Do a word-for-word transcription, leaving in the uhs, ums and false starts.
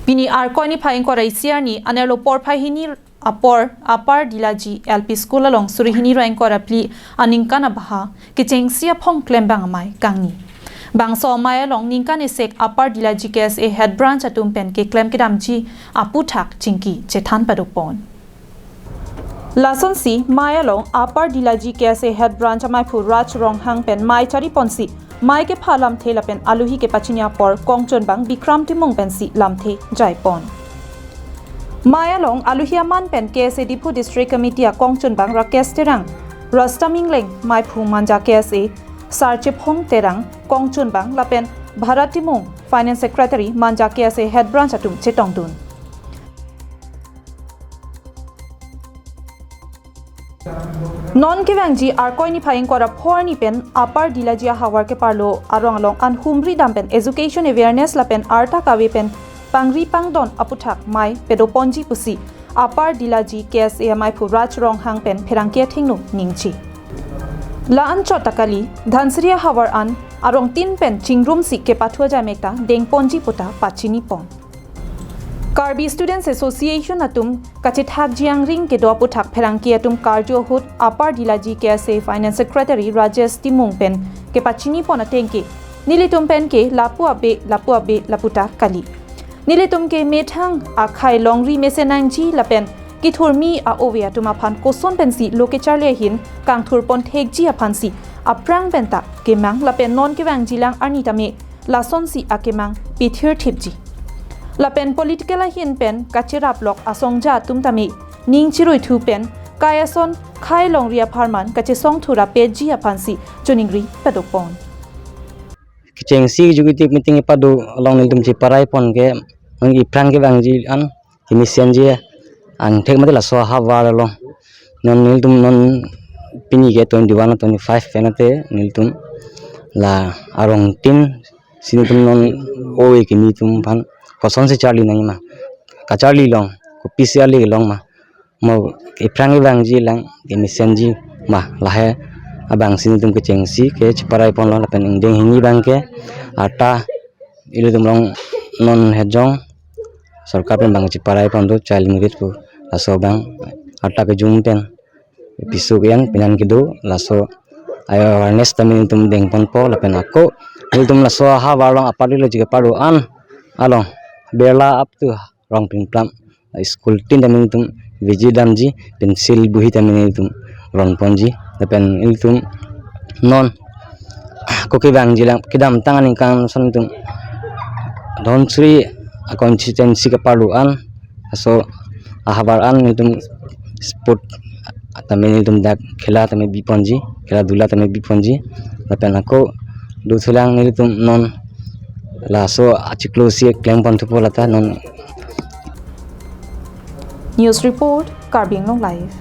Pini Arkoi niphai ingkoi ra isi arni anerlo porphai hini apor Upper Dilaji L P School along suri hini ra ingkoi ra phli aningkan abaha kechengsi aphong klembang amei kangni. Bangso amei along ningkan isek Upper Dilaji K S A Head Branch atum pen keklem kedamji aputhak chingki chethan padopon. Lasonsi mei along Upper Dilaji K S A Head Branch ameiphu Raj Ronghang pen mei chariponsi mei kepha lamthe lapen aluhi kepachini apor kongchunbang Bikram Timung pensi lamthe jaipon. Mei along aluhi aman pen K S A Diphu District Committee akongchunbang Rakesh Terang, Rasta Mingleng, meiphu Manja K S A, Sarchephong Terang, kongchunbang lapen Bharat Timung, Finance Secretary, Manja K S A Head Branch atum chetongdun. Non kevangji Arkoi niphai ingkoi ra pho arni pen Upper Dilaji ahavar keparlo arong along an humri dam pen education awareness lapen arta kave pen pangri pangdon aputhak mei padoponji pusi Upper Dilaji K S A ameiphu Raj Ronghang pen pherangke athengno ningje. La-anchot ta kali, Dhansiri ahavar an arongtin pen chingrumsi kepathu ajaimek ta dengponji puta pachinipon. Karbi Students Association atum kachethakji angring kedo aputhak pherangke atum karju ahut Upper Dilaji K S A Finance Secretary Rajesh Timung pen kepachinipon ateng ke, nelitum pen ke lapu abe, lapu abe, lapu ta kali. Nelitum ke methang akhei longri mesen nangji lapen kethurmi a-ove atum aphan koson pensi lo kecharli ahin kangthurpon thekji aphansi aphrang penta kemang lapen non kevangjilang arni tame lasonsi akemang pithirthipji. Lapen political ahin pen kacheraplok asongja atum tame ning chiruithu pen kai ason khei longri apharman kachesongthur apetji aphansi choningri padopon. Kechengsi executive meeting ipado along nelitum cheparaipon ke nang iphrang kevangji an kemesenji angthek mate laso ahavar along. Non nelitum non pini ke twenty-one twenty-five penate nelitum la arongtin si nelitum non ove kimi atum aphan kosonsi charli nangji ma, kacharli long, kopisi arli long ma, mo iphrang kevangjilang kemesenji ma, lahai abangsi nelitum kechengsi ke cheparaiponlo lapen ingdeng hini abang ke arta ilitum along non hejong sorkar pen abang cheparaiponlo child marriage pu, laso abang arta kejung pen piso ke-en penan kedo laso awareness tame nelitum dengponpo lapen ako nelitum laso ahavar along Upper Dilaji keparlo an along birla up to Rongpinplam school tin tame nelitum visit damji, pencil buhi tame nelitum ronponji lapen nelitum non ako kevangjilang kedamtang aningkan ason nelitum Dhansiri constituency keparlo an laso ahavar an nelitum sport tame nelitum dak khela tame biponji, khela dula tame biponji lapen ako dothulang nelitum non laso achiklo si klempon thupo lata non. News report, Karbi Anglong Live.